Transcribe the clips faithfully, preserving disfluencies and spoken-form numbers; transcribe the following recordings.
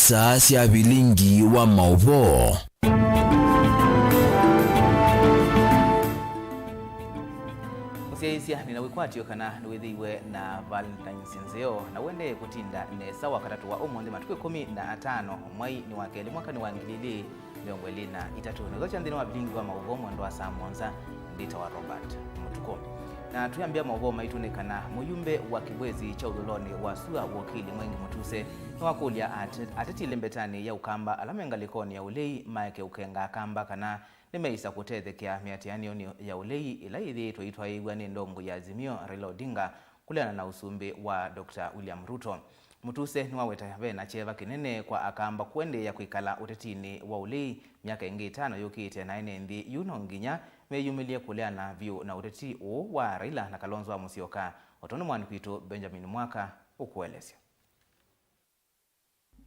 Saa sya vilingi wa maũvoo. Mũsyaĩĩsya, nĩna wĩkwatyo kana nĩwĩthĩiwe na Valentine's nzeo, na ũendee kũtinda nesa. Wakatatũ wa ũmũnthĩ, matukũ ĩkũmi na atano, mwai nĩ wa kelĩ, mwakanĩ wa ngili ilĩ mĩongo ĩlĩ na itatũ. Na iso sya nthĩnĩ wa vilingi wa maũvoo mwendo wa saa mũonza, ndĩtawa Robert Mũtukũ. Na twĩambĩa maũvoo maitũ nĩ kana mũyumbe wa kĩvwezi kya ũthũlonĩ wa sua, wokili Mwengi Mũtuse, nĩwakũlya ate-, ateti ĩlembetanĩ ya Ũkamba ala me ngalĩkonĩ ya ũlei maeke ũkenga Akamba kana nĩmeĩsa kũtethekea mĩatĩanĩonĩ ya ũlei ĩla yĩthĩĩtwe ĩtwaĩĩw'a nĩ ndongoi ya Azimio, Raila Odinga, kũleana na ũsumbĩ wa Doctor William Ruto. Mũtuse nĩwaweta ve na kyeva kĩnene kwa Akamba kũendeea kwĩkala ũtetinĩ wa ũlei myaka ĩngĩ ĩtano yũkĩte, na ene nthĩ yu no nginya meyumĩlye kũleana vyũ na ũteti ũũ wa Raila na Kalonzo wa Musyoka, o tondũ mwandĩki witũ Benjamin Mwaka ũkũelesya.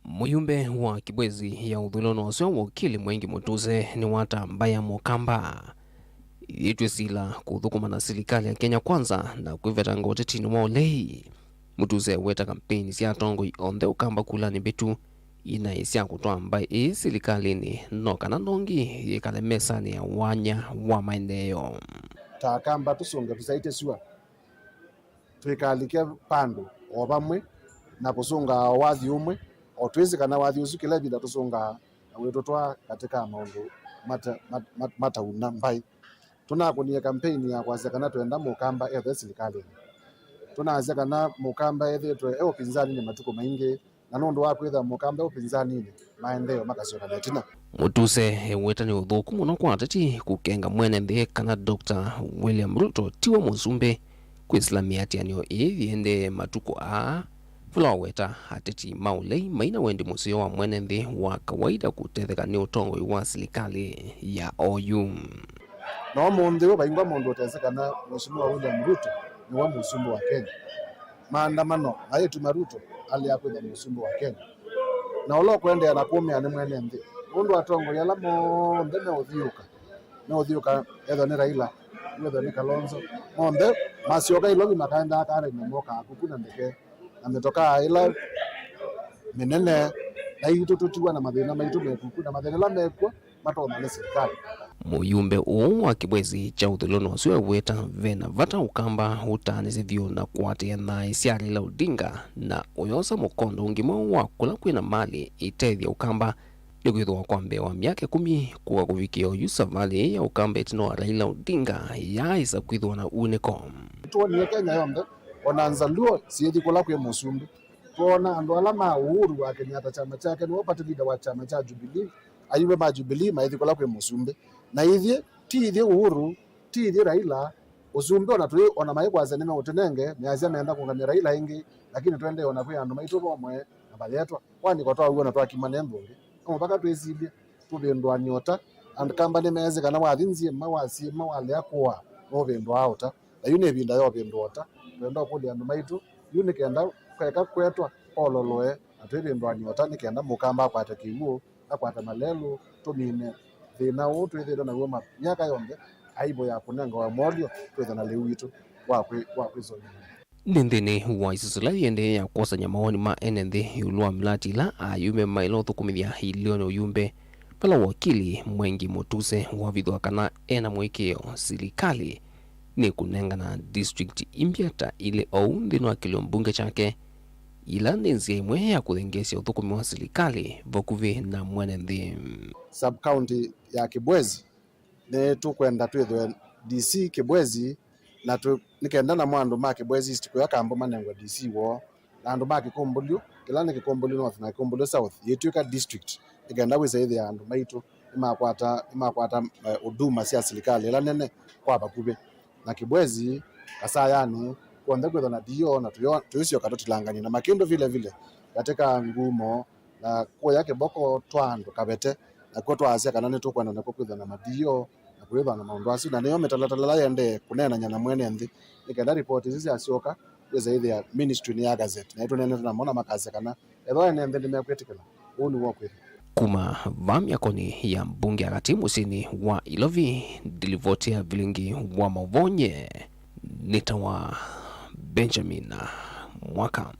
Mũyumbe wa kĩvwezi ya ũthũlonĩ ũsu, wokili Mwengi Mũtuse, nĩwatambaĩa Mũkamba yĩtw'e sila kũthũkũma na silikalĩ ya Kenya Kwanza na kwĩvetanga ũtetinĩ wa ũlei. Mũtuse weta kampeini sya atongoi onthe Ũkamba kulanĩ mbĩtu inaĩ sya kũtwaa mbaĩ ĩĩ silikalĩnĩ, no kana ndongi yĩkale mesanĩ ya wanya wa maendeeo. Ta Akamba tũsũnge tũsaĩte sua, twĩkalike vandũ o vamwe na kũsũngaa o wathi ũmwe, o twĩsĩ kana wathi ũsu kĩla ĩvinda tũsũngaa na wĩtũtwaa katĩ ka maũndũ mata-, mat-, mat-, matauna mbaĩ. Tũnakũnie kampeini ya kwasya kana twenda Mũkamba ethwe silikalĩnĩ. Tũnasya kana Mũkamba ethĩĩtwe e ũpinzaninĩ matukũ maingĩ, na nũndũ wa kwĩthĩwa Mũkamba e ũpinzaninĩ, maendeeo makasyoka na ĩtina. Mũtuse eweta nĩ ũthũku mũno kwa ateti kũkenga mwene nthĩ kana Doctor William Ruto tiwe mũsumbĩ kwĩsĩla mĩatĩanĩo ĩĩ yĩendee matukũ aa, vala waweta ateti ma ũlei maina wendi mũseo wa mwene nthĩ wa kawaida kũtetheka nĩ ũtongoi wa silikalĩ ya oyu. Na ũmũnthĩ ũũ vaingwa mũndũ ũtesĩ kana Mheshimiwa William Ruto nĩwe mũsumbĩ wa Kenya. Maandamano mayĩtuma Ruto alea kwĩtha mũsumbĩ wa Kenya. Na ũla ũkũendeea na kũmĩa nĩ mwene nthĩ. Nũndũ atongoi ala monthe meũthiũka, meũthiũka, ethwa nĩ Raila, ethwa nĩ Kalonzo, monthe masyoka Nairobi makaendaa karainĩ mokaa kuku na ndeke na mĩtokaa ĩla mĩnene, na itũ tũtiwa na mathĩna maitũ mekuku na mathĩna ĩla mekw'o matonya nĩ silikalĩ. Mũyumbe ũũ wa kĩvwezi kya ũthũlũnĩ ũsu eweta vena vata Ũkamba ũtaanĩsye vyũ na kũatĩĩa naĩ sya Raila Odinga na ũyosa mũkondo ũngĩ mweũ wa kũla kwĩna malĩ ĩtethya Ũkamba, nĩkwĩthĩwa kwa mbee wa myaka ĩkũmi kũka kũvikĩa oyu savalĩ ĩĩ ya Ũkamba ĩtina wa Raila Odinga yaaĩsa kwĩthĩwa na unĩko. Nĩtwonie Kenya yonthe, ona Nzaluo syĩthi kũla kwĩ mũsumbĩ. Twoona andũ ala ma Uhuru wa Kenyatta kyama kyake nĩwe party leader wa kyama kya Jubilee, ayumbe ma Jubilee maithi kũla kwĩ mũsumbĩ. Na ithyĩ, ti ithyĩ Uhuru, ti ithyĩ Raila, ũsumbĩ ona twĩ, ona maikwasya nĩmeũtũnenge, measya meenda kũngamĩa Raila ĩngĩ, lakini tũendee ona kwĩ andũ maitũ vomwe na mayetwa. Kwani ko twaw'o na twakima nĩ nthũngĩ? No mũvaka twĩsilye, tũvĩndũanĩe ũta. Andũ Kamba nĩmeesĩ kana wathi nzyĩma, wasyĩma, walea kũa, nũvĩndũaa ũta. Na yu nĩ ĩvinda ya ũvĩndũa ũta. Twenda ũkũlya andũ maitũ, yu nĩ kenda kũeka kwetwa ololoe na twĩvĩndũanĩa ũta nĩ kenda Mũkamba akwate kĩw'ũ, akwate malelũ, tũmine thĩna ũũ twĩthĩĩtwe naw'o ma-, myaka yonthe, aibu ya kũnengawa molyo twĩthwe na lĩu witũ wa kwĩ-, wa kwĩsũvĩa. Nĩ nthĩnĩ wa isusu ĩla yĩendee ya kwosany'a mawoni ma ene nthĩ ĩũlũ wa mĩlati ĩla ayumbe maĩle ũthũkũmĩthya ĩlĩonĩ ũyumbe, vala wakili Mwengi Mũtuse wavithwa kana ena mũĩkĩĩo silikalĩ nĩ kũnengana district imbya ta ilĩ ou nthĩnĩ wa kĩlio mbunge kyake, ila nĩ nzĩa ĩmwe ya kũthengeesya ũthũkũmi wa silikalĩ vakuvĩ na mwene nthĩ. Sub-county ya Kibwezi, nĩtũkwenda twĩthwe D C Kibwezi, na tũ-, nĩ kenda namo andũ ma Kibwezi East kũya Kambo manengwe D C woo, na andũ ma Kĩkũmbũlyũ, kĩla nĩ Kĩkũmbũlyũ North na Kĩkũmbũlyũ South, yĩtw'ĩka district, nĩ kenda wĩsa ĩthĩa andũ maitũ nĩmakwata, nĩmakwata, eh, huduma sya silikalĩ ĩla nene kwa vakuvĩ. Na Kibwezi, Kasayanĩ, kw'onthe kwĩthwa na D O, na tũyo-, tũisyoka tũtilangany'e na Makĩndũ vile vile, katika Ngumo, na kũya Kĩboko twa andũ Kavete, nakw'o twaasya kana nĩtũkwenda nakw'o kwĩthwa na ma D O, na kwĩthwa na maũndũ asu, na nĩyo mĩtalatala ĩla yendee kũneenany'a na mwene nthĩ, nĩ kenda ripoti isu syasyoka, wĩsa ĩthĩa ministry nĩ ya gazette, na ĩtũneenete namo na makasya kana ethĩwa ene nthĩ nĩmekwĩtĩkĩla, ũu nĩw'o kwĩthĩwa. Kuma vaa myakonĩ ya mbunge ya katĩ mũsyĩnĩ wa Ilovi, ndilivotea vilingi wa maũvoo nye nĩtawa Benjamin Mwaka.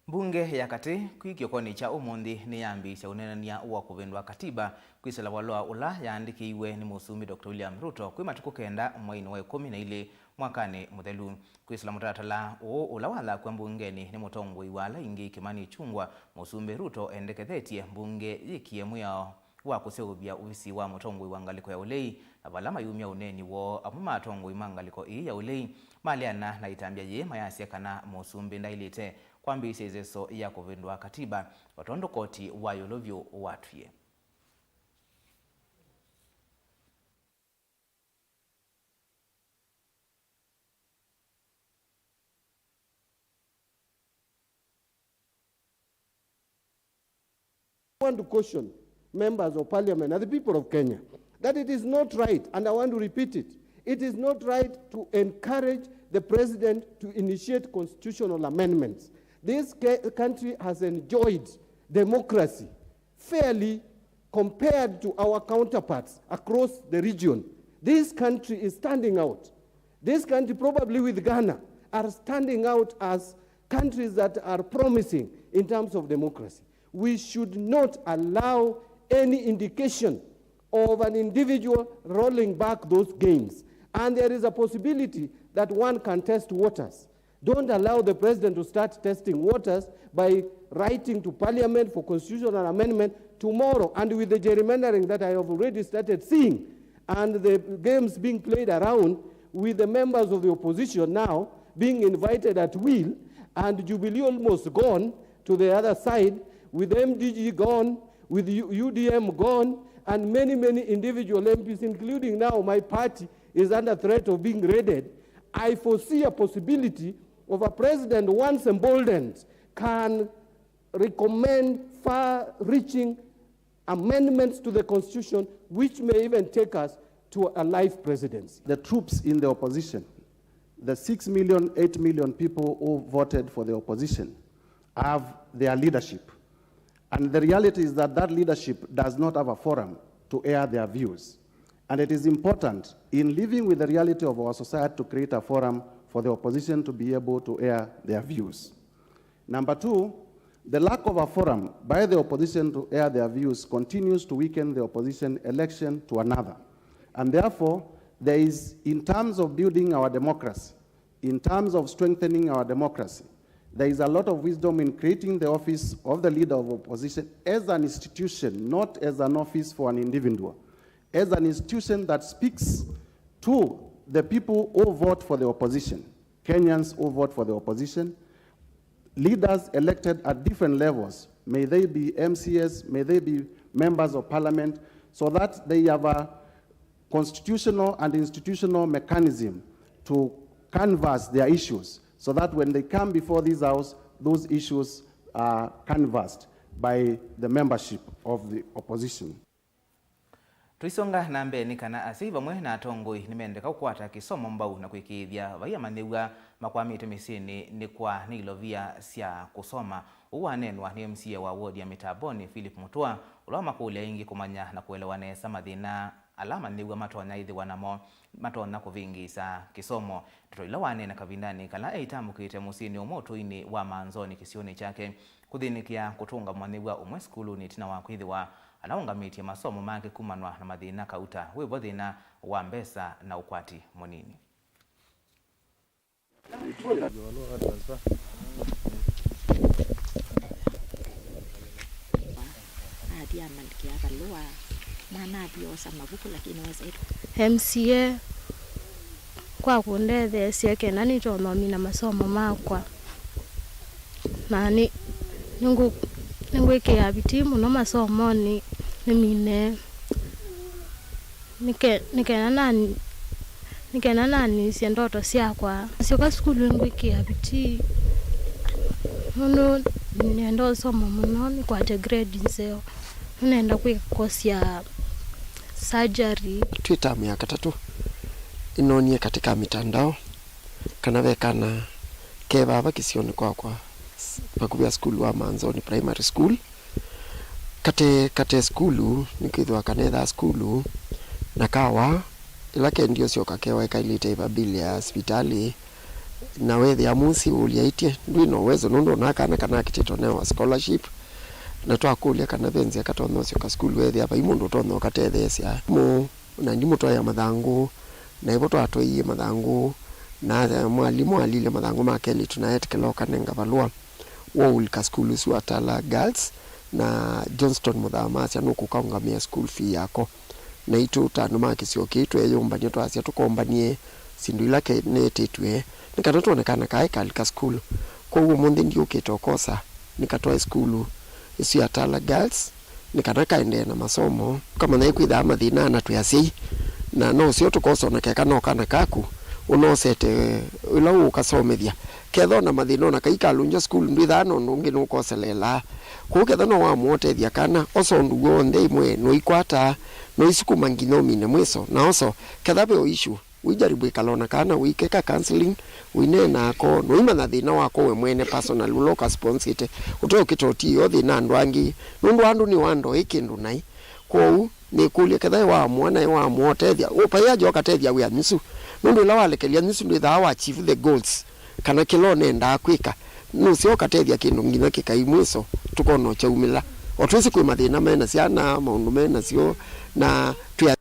Mbunge ya katĩ kwĩ kĩokonĩ kya ũmũnthĩ nĩyambĩĩsya ũneenany'a wa kũvĩndũa katiba kwĩsĩla valũa ũla yaandĩkĩiwe nĩ Mũsumbĩ Doctor William Ruto kwĩ matukũ kenda mweinĩ wa ĩkũmi na ilĩ mwakanĩ mũthelu. Kwĩsĩla mũtalatala ũũ ũla wathakw'a mbungenĩ nĩ mũtongoi wa ala aingĩ Kimani Ichung'wah, Mũsumbĩ Ruto endekethetye mbunge yĩkie mwĩao wa kũseũvya ovisi wa mũtongoi wa ngalĩko ya ũlei, na vala mayumya ũneeni woo, amwe ma atongoi ma ngalĩko ĩĩ ya ũlei maleana na ĩtambya yĩĩ mayasya kana mũsumbĩ ndaĩlĩte kwambĩĩsya ĩseso ya kũvĩndũa katiba, o tondũ koti wa ĩũlũ vyũ watwie. I want to caution members of parliament and the people of Kenya that it is not right, and I want to repeat it, it is not right to encourage the president to initiate constitutional amendments. This ca- country has enjoyed democracy fairly compared to our counterparts across the region. This country is standing out. This country, probably with Ghana, are standing out as countries that are promising in terms of democracy. We should not allow any indication of an individual rolling back those gains. And there is a possibility that one can test waters. Don't allow the president to start testing waters by writing to parliament for constitutional amendment tomorrow, and with the gerrymandering that I have already started seeing and the games being played around with the members of the opposition now being invited at will, and Jubilee almost gone to the other side, with M D G gone, with U- U D M gone, and many, many individual M Ps, including now my party, is under threat of being raided. I foresee a possibility of a president, once emboldened, can recommend far-reaching amendments to the constitution, which may even take us to a life presidency. The troops in the opposition, the six million, eight million people who voted for the opposition, have their leadership. And the reality is that that leadership does not have a forum to air their views. And it is important in living with the reality of our society to create a forum for the opposition to be able to air their views. Number two, the lack of a forum by the opposition to air their views continues to weaken the opposition election to another. And therefore, there is, in terms of building our democracy, in terms of strengthening our democracy, there is a lot of wisdom in creating the office of the leader of opposition as an institution, not as an office for an individual, as an institution that speaks to the people who vote for the opposition, Kenyans who vote for the opposition, leaders elected at different levels, may they be M C As, may they be members of parliament, so that they have a constitutional and institutional mechanism to canvass their issues, so that when they come before this House, those issues are canvassed by the membership of the opposition. Tũisonga na mbee nĩ kana asyai vamwe na atongoi nĩmendeka kũkwata kĩsomo mbau na kwĩkĩĩthya vai amanyĩw'a makwamĩte mĩsyĩnĩ nĩ kwa nĩ ilovia sya kũsoma. Ũu waneenwa nĩ M C A wa ward ya Mĩtambonĩ, Philip Mutua, ũla wamakũlya aingĩ kũmanya na kũelewa nesa mathĩna ala amanyĩw'a matonya ĩthĩwa namo matonya kũvĩngĩĩsa kĩsomo. Ndeto ila waneena kavindanĩ kala eitamũkĩte mũsyĩnĩ ũmwe ũtũinĩ wa Manzoni kĩsionĩ kyake kũthĩnĩkĩa kũtũnga mũmanyĩw'a ũmwe sukulunĩ ĩtina wa kwĩthĩwa anaũngamĩtye masomo make kumanwa na mathĩna kauta wĩvo thĩna wa mbesa na ũkwati mũnini. Athi amandĩkĩa valũa, mwana athi oosa mavuku, lakini wesa ĩtwa. M C A kwa kũndetheesya kenda nĩtonya ũmina masomo makwa. Na nĩ, nĩngũ, nĩngwĩkĩĩa vitii mũno masomonĩ nĩmine. Nĩke-, nĩkenda nani-, nĩkenda nanisye ndoto syakwa. Nasyoka sukulu nĩngwĩkĩa vitii nũndũ nĩenda ũsoma mũno nĩkwate grade nzeo. Nĩnenda kwĩka course ya surgery. Twĩ tamu ya katatũ, ĩnoonie katĩ ka mĩtandao kana ve kana ke vava kĩsionĩ kwakwa, s- vakuvĩ a sukulu wa Manzoni Primary School. Kate, kate sukulu nĩkwĩthĩwa kanethaa sukulu na kawa, ĩla kendie ũsyoka kewa ĩkaĩlĩte ĩva bill ya sivitalĩ, Na wethĩa mũsyĩ ũlyaĩtye, ndwĩ na ũwezo, nũndũ ona kana kana akĩtĩtwe newa scholarship, na twakũlya kana ve nzĩa katonya ũsyoka sukulu, wethĩa vai mũndũ ũtonya ũkatetheesya mũ, na ndimũtwaĩa mathangũ, na ĩvo twatwaie mathangũ, na mwalimũ alilye mathangũ ma kelĩtu na etĩkĩla ũkanenga valũa wa ũlika sukulu ũsu wa Tala Girls, na Johnston Mũthama asya nũkũka ũngamĩa school fee yako. Naitũ ta andũ ma kĩsio kĩĩ tweeyũmbany'a, twasya tũkombany'e syĩndũ ila ke-, neetĩtw'e nĩ kana twone kana kaĩ kalika sukulu. Kwoou ũmũnthĩ ndiũkĩte ũkosa nĩkatwae sukulu ĩsu ya Tala Girls nĩ kana kaendee na masomo. Ũkamanya ĩkwĩthaa mathĩna na twĩ asyai, na no ũseo tũkosa ona keka no kana kaku ũnosete ĩla ũũkasomethya. Kethwa na mathĩna ona kaikalũngya sukulu, ndwĩthaa na ũndũ ũngĩ nũkoseleelaa. Kwoou ketha no wamũotethya kana, osa ũndũ w'onthe ĩmwe, noikwataa, noisukuma nginya ũmine mwĩso, na oso, ketha ve o issue, ũijaribu ĩkala ona kana ũikeka counseling, ũineena ako, noimanya thĩna wako we mwene personal, ũla ũkasponsite, ũteũkĩta ũtiĩo thĩna andũ angĩ, nũndũ andũ nĩ wandoi kĩndũ nai. Kwoou, nĩkũlye ketha ĩwaamũa na ĩwaamũotethya, ũpaĩa nja ũkatethya wĩa nyusu, nũndũ ĩla walekelya nyusu ndwĩthaa wa achieve the goals. Kana kĩla ũnendaa kwĩka, nũseo ũkatethya kĩndũ nginya kĩkai mwĩso, tũkona ũkyaumĩla. O twĩsĩ kwĩ mathĩna me na syana, maũndũ me nasyo, na twĩ a-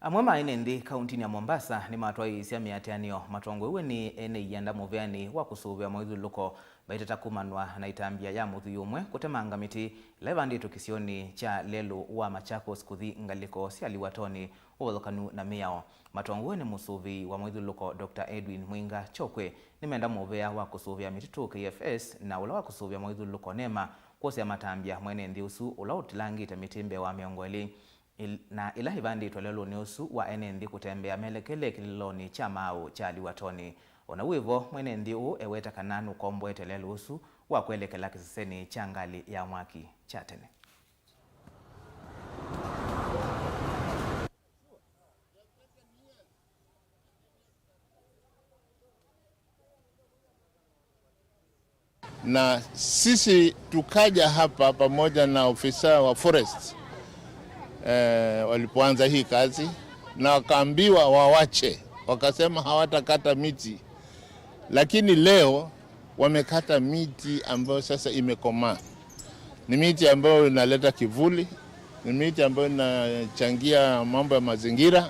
Amwe ma ene nthĩ kauntinĩ ya Mombasa nĩmatwaĩĩsya mĩatĩanĩo matongoew'e nĩ ene ianda mũvĩanĩ wa kũsũvĩa mawĩthyũlũlũko maitata kumanwa na ĩtambya ya mũthwii ũmwe kũtemanga mĩtĩ ĩla ĩvandĩtwe kĩsionĩ kya lelũ wa Machakos kũthi ngalĩko sya Liwatoni ũvathũkanu na mĩao. Matongoew'e nĩ mũsũvĩi wa mawĩthyũlũlũko Doctor Edwin Mwinga Chokwe nĩmenda mũvea wa kũsũvĩa mĩtitũ K F S na ũla wa kũsũvĩa mawĩthyũlũlũko nema kwosea matambya mwene nthĩ ũsu ũla ũtilangĩte mĩtĩ mbee wa mĩongo ĩlĩ il-, na ĩla ĩvandĩtwe lelũnĩ ũsu wa ene nthĩ kũtembea melekele kĩlĩlonĩ kya maaũ kya Liwatoni. O na wĩ vo, mwene nthĩ ũũ eweta kana nũkomboete lelũ ũsu wa kwelekela kĩsesenĩ kya ngalĩ ya mwaki kya tene. Na sisi tukaja hapa pamoja na ofisa wa forest, eh, walipoanza hii kazi, na wakaambiwa wawache, wakasema hawatakata miti. Lakini leo wamekata miti ambayo sasa imekomaa. Ni miti ambayo inaleta kivuli, ni miti ambayo inachangia mambo ya mazingira,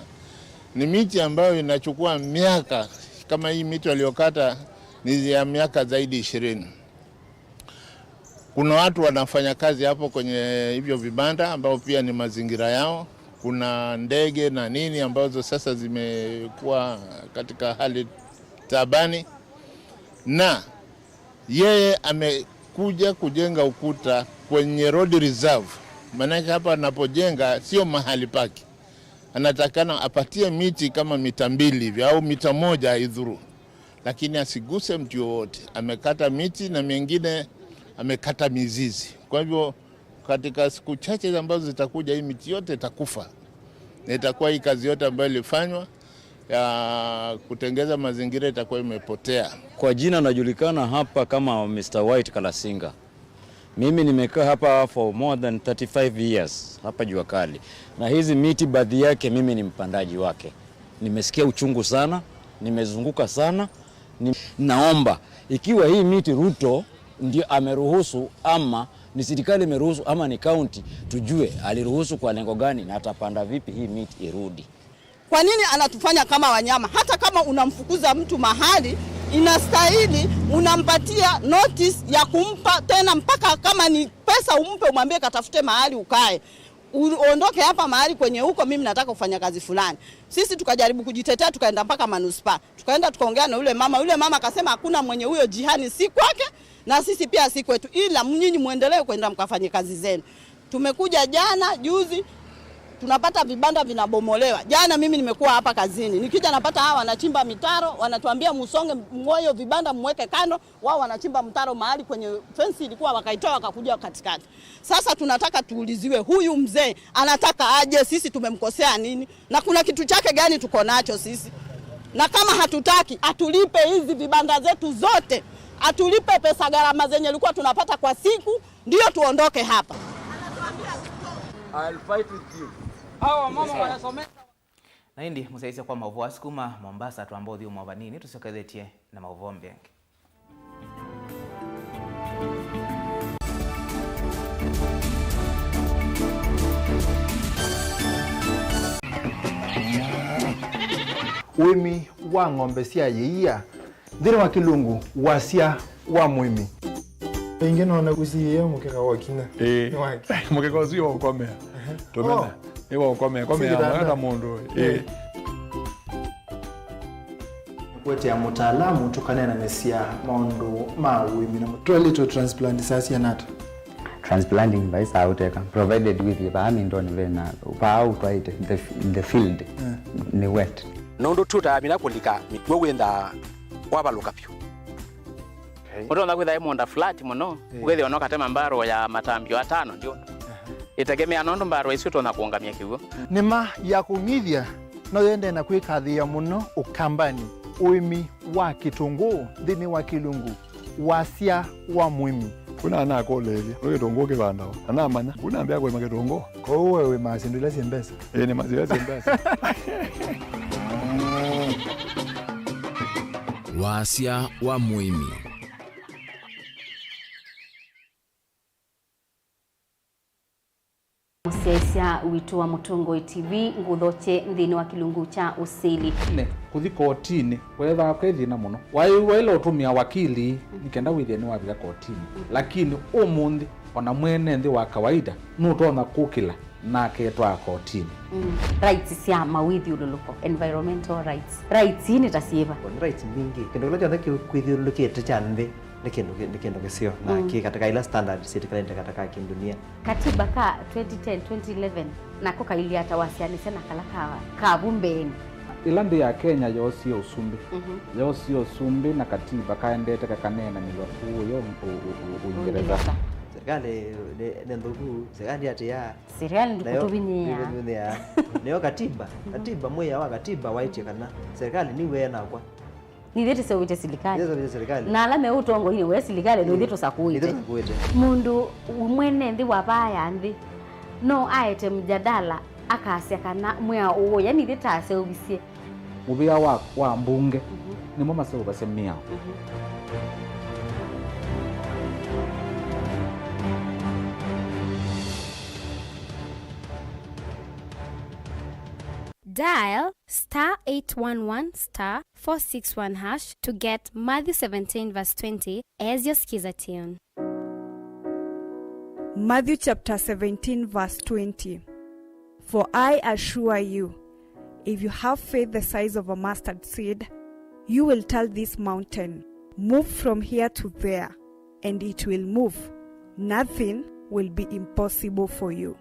ni miti ambayo inachukua miaka, kama hii miti waliokata ni ya miaka zaidi ishirini. Kuna watu wanafanya kazi hapo kwenye hivyo vibanda ambao pia ni mazingira yao. Kuna ndege na nini ambazo sasa zimekuwa katika hali taabani. Na yeye amekuja kujenga ukuta kwenye road reserve. Maanake hapa anapojenga sio mahali pake. Anatakana apatie miti kama mita mbili hivi au mita moja haidhuru. Lakini asiguse mti wowote. Amekata miti na mengine amekata mizizi. Kwa hivyo, katika siku chache ambazo zitakuja, hii miti yote itakufa. Na itakuwa hii kazi yote ambayo ilifanywa ya kutengeza mazingira itakuwa imepotea. Kwa jina najulikana hapa kama Mister White Kalasinga. Mimi nimekaa hapa for more than thirty-five years hapa Jua Kali. Na hizi miti baadhi yake mimi ni mpandaji wake. Nimesikia uchungu sana, nimezunguka sana. Ni-, naomba ikiwa hii miti Ruto ndio ameruhusu ama ni serikali imeruhusu ama ni county, tujue aliruhusu kwa lengo gani na atapanda vipi hii miti irudi. Kwa nini anatufanya kama wanyama? Hata kama unamfukuza mtu mahali, inastahili unampatia notice ya kumpa tena, mpaka kama ni pesa umpe, umwambie katafute mahali ukae, uondoke hapa mahali kwenye uko, mimi nataka kufanya kazi fulani. Sisi tukajaribu kujitetea, tukaenda mpaka manispaa, tukaenda tukaongea na yule mama. Yule mama akasema hakuna mwenye huyo jihani, si kwake na sisi pia si kwetu, ila nyinyi muendelee kwenda mkafanye kazi zenu. Tumekuja jana, juzi, tunapata vibanda vinabomolewa. Jana mimi nimekuwa hapa kazini. Nikija napata hawa wanachimba mitaro, wanatuambia musonge, mng'oe hiyo vibanda, mweke kando. Wao wanachimba mtaro mahali kwenye fence ilikuwa, wakaitoa, wakakuja katikati. Sasa tunataka tuuliziwe, huyu mzee anataka aje? Sisi tumemkosea nini? Na kuna kitu chake gani tuko nacho sisi? Na kama hatutaki, atulipe hizi vibanda zetu zote. Atulipe pesa gharama zenye ilikuwa tunapata kwa siku, ndio tuondoke hapa. I'll fight with you. Hawa wamama wanasomesa. Na ĩndĩ mũsyaĩĩsya kwa maũvoo asu kuma Mombasa, twamba ũthyũmũa vanini tũsyokethetye na maũvoo mbee angĩ. Ũĩmi wa ng'ombe sya yĩia nthĩnĩ wa kĩlungu, wasya wa mũĩmi. Ĩngĩ nona ũsiĩĩe mũkeka wa kinya. Ĩĩ. Nĩ wake. Mũkeka ũsu wa ũkomea. Tũmena. Oh. Nĩ wa ũkomea. Komea. Sio kitanda. Mwana mũndũ. Ĩĩ. Ĩĩ. Kũetea mũtaalamu tũkaneenanĩsya maũndũ ma ũĩmi na mũtwaĩlĩtwe transplant saa siana ata? Transplanting vai saa ũteka, provided wĩthĩe vaa mindoni vena, vaa ũtwaĩte, the, the field, yeah, nĩ wet. Nũndũ tũtamina kũlika mĩkw'ũ wĩnthaa wavalũka vyũ. Okay. Ũtonya kwĩtha ĩ mũũnda flat mũno, eh, ũkethĩa no katema mbarũ ya matambio atano ndio. Aha. Ĩtegemea nũndũ mbarũ isu ũtonya kũũngamya kĩw'ũ. Nĩma ya kũng'ithya no yendee na kwĩkathĩĩa mũno Ũkambanĩ, ũĩmi wa kĩtũngũũ nthĩnĩ wa kĩlungu, wasya wa mũĩmi. Kwĩna anakũlĩĩlya, nĩ kĩtũngũũ kĩvandawa? Na namanya, ku nambĩa kũĩma kĩtũngũũ. Kwoou we wĩmaa syĩndũ ila syĩ mbesa? Ĩĩ, nĩmaa syĩndũ ila syĩ mbesa. Wasya wa mũĩmi. Mũsyaĩĩsya witũ wa Mũtongoi T V, ngũthokye nthĩnĩ wa kĩlungu kya ũsili. Ne, kũthi kotinĩ kweethĩawa kwĩ thĩna mũno. Waĩ-, waĩle ũtũmĩa wakili nĩ kenda wĩthĩe nĩwavika kotinĩ. Lakini ũmũnthĩ, ona mwene nthĩ wa kawaida nũtonya kũkĩla na aketwaa kotinĩ. Mm. Rights sya mawĩthyũlũlũko, environmental rights. Rights ii nĩ ta syĩva? Nĩ rights mbingĩ. Kĩndũ kĩla kyonthe kĩ-, kwĩthyũlũlũkĩte kya nthĩ nĩ kĩndũ kĩ-, nĩ kĩndũ kĩseo na, mm, kĩ katika ila standards syĩtĩkĩlanĩte katika kĩndunia. Katiba ka twenty ten, twenty eleven, nako kailyĩ ata wasyaanĩsya na kala ka, ka vu mbeenĩ? Ĩla nthĩ ya Kenya yoosie ũsumbĩ, mhm, yoosie ũsumbĩ na katiba kaendete kakaneenanĩw'a kũũ yo ũ-, ũ-, ũ-, Ũingereza. Ũingereza. Serikali nĩ, nĩ nthũku, serikali atĩa? Serikali nayo ndĩkũtũvinyĩĩa. Ndĩkũtũvinyĩĩa. Nĩyo katiba, katiba, mwĩao wa katiba waĩtye kana serikali nĩw'e nakwa. Nithyĩ tũseũvĩtye silikalĩ. Nithyĩ tũseũvĩtye silikalĩ. Na ala me ũtongoinĩ we silikalĩ, nithyĩ tũsakũĩte. Nithyĩ tũsakũĩte. Mũndũ mwene nthĩ wa vaa ya nthĩ no aete mjadala akasya kana mwĩao ũũ, yani nithyĩ taseũvisye. Mũvĩa wa, wa mbunge, mhm, nĩmo maseũvasya mĩao. Mhm. Dial star eight one one star four six one hash to get Matthew seventeen verse twenty as your Skiza tune. Matthew chapter seventeen verse twenty. For I assure you, if you have faith the size of a mustard seed, you will tell this mountain, "Move from here to there," and it will move. Nothing will be impossible for you.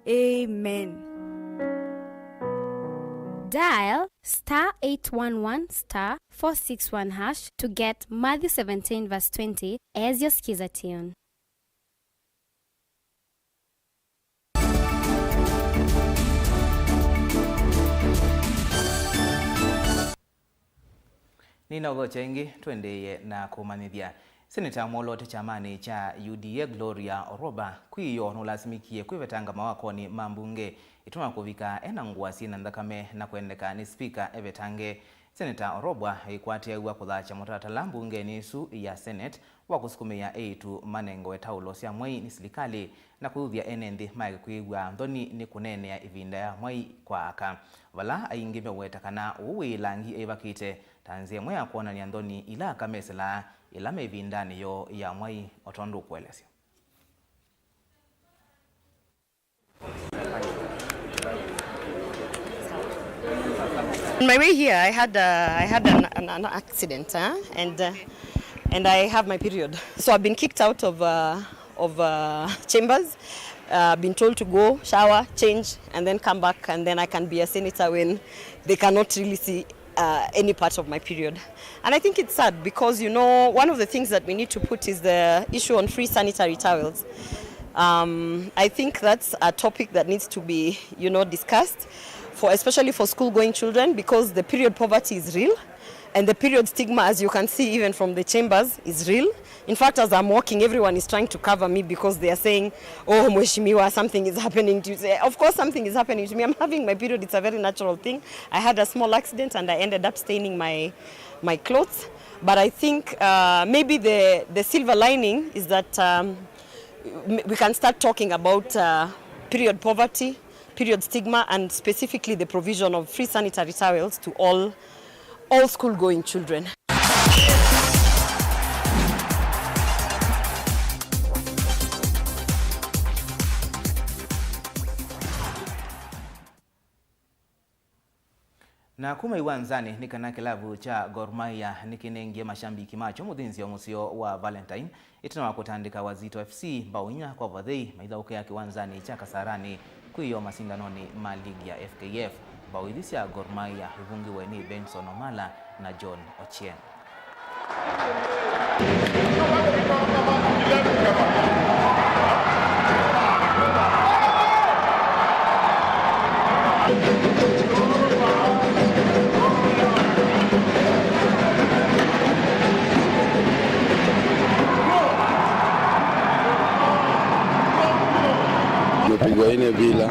Amen. Dial star eight one one star four six one hash to get Matthew seventeen verse twenty as your Skiza tune. Nĩnaũthokya ĩngĩ, tũendeeye na kũmanyĩthya. Seneta mwoloote kyamanĩ kya U D A Gloria Oroba kwĩoo nũlasimĩkie kwĩvetanga mawakonĩ ma mbunge ĩtuma kũvika ena ngũa syĩ na nthakame na kwendeka nĩ spika evetange. Seneta Oroba ĩkwatĩaw'a kũthaasya mũtalatala mbungenĩ ĩsu ya Senate wa kũsukumĩĩa eĩtu manengewe taũlo sya mwei nĩ silikalĩ na kũthuthya ene nthĩ maeke kwĩw'a nthoni nĩ kũneenea ĩvinda ya mwai kwa aka, vala aingĩ meũweta kana ũu wĩ ĩlangi eĩvakĩte ta nzĩa ĩmwe ya kwonany'a nthoni ila aka mesilaa ĩla me ĩvindanĩ yoo ya mwai, o tondũ ũkũelesya. On my way here, I had, uh, I had an, an, an accident, huh? And, uh, and I have my period. So I've been kicked out of, uh, of, uh, chambers. Uh, been told to go shower, change, and then come back, and then I can be a senator when they cannot really see, uh, any part of my period. And I think it's sad because, you know, one of the things that we need to put is the issue on free sanitary towels. Um, I think that's a topic that needs to be, you know, discussed for, especially for school-going children, because the period poverty is real, and the period stigma, as you can see even from the chambers, is real. In fact, as I'm walking, everyone is trying to cover me because they are saying, "Oh, Mheshimiwa, something is happening to you." Of course, something is happening to me. I'm having my period. It's a very natural thing. I had a small accident and I ended up staining my, my clothes. But I think, uh, maybe the, the silver lining is that, um, m-, we can start talking about, uh, period poverty, period stigma, and specifically the provision of free sanitary towels to all, all school-going children. Na kuma iwanzanĩ nĩ kana kĩlavu kya Gor Mahia nĩkĩnengie mashambiki makyo mũthĩnzĩo mũseo wa Valentine ĩtina wa kũtandĩka Wazito F C mbao inya kwa vathei maithaũkĩa kĩwanzanĩ kya Kasarani kwĩyoo masindanonĩ ma ligi ya F K F. Mbao ithi sya Gor Mahia ivungiwe nĩ Benson Omala na John Ochieng. Tumepigwa nne bila.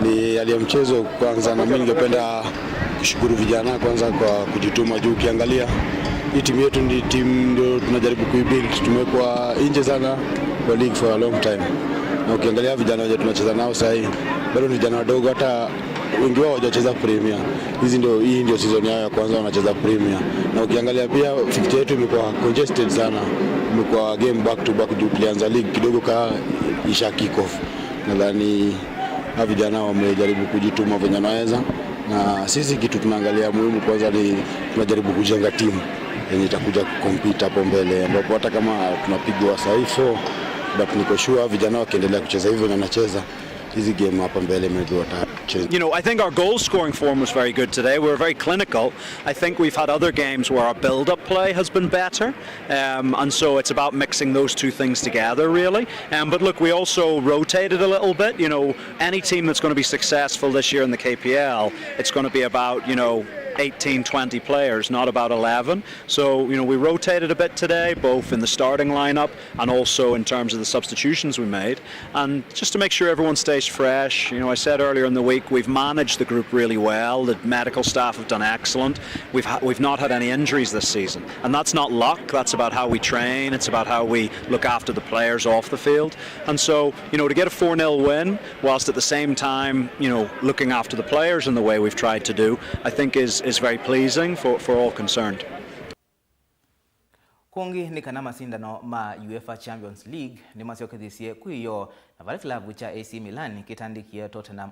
Ni hali ya mchezo kwanza, na mimi ningependa kushukuru vijana kwanza kwa kujituma juu. Ukiangalia hii timu yetu ni timu ndio tunajaribu kuibuild. Tumekuwa nje sana kwa league for a long time, na ukiangalia vijana wenye tunacheza nao sahii bado ni vijana wadogo, hata wengi wao hawajacheza premier. Hizi ndio, hii ndio season yao ya kwanza wanacheza premier, na ukiangalia pia fixture yetu imekuwa congested sana, imekuwa game back to back juu tulianza league kidogo ka isha kick off. Nadhani hawa vijana wamejaribu kujituma venye wanaweza, na sisi kitu tunaangalia muhimu kwanza ni tunajaribu kujenga timu yenye itakuja kucompete hapo mbele, ambapo hata kama tunapigwa saa hii four, but niko sure vijana wakiendelea kucheza hivyo na wanacheza, hizi game hapa mbele maybe watacheza. You know, I think our goal scoring form was very good today. We were very clinical. I think we've had other games where our build-up play has been better. Um, and so it's about mixing those two things together, really. Um, but look, we also rotated a little bit. You know, any team that's going to be successful this year in the K P L, it's going to be about, you know, eighteen, twenty players, not about eleven. So, you know, we rotated a bit today, both in the starting lineup and also in terms of the substitutions we made. And just to make sure everyone stays fresh, you know, I said earlier in the week, we've managed the group really well. The medical staff have done excellent. We've ha-, we've not had any injuries this season. And that's not luck. That's about how we train. It's about how we look after the players off the field. And so, you know, to get a four nil win, whilst at the same time, you know, looking after the players in the way we've tried to do, I think is, is very pleasing for, for all concerned. Kũngĩ nĩ kana masindano ma UEFA Champions League nĩmasyokethisye kwĩyoo, na vala kĩlavu kya A C Milan kĩtandĩkie Tottenham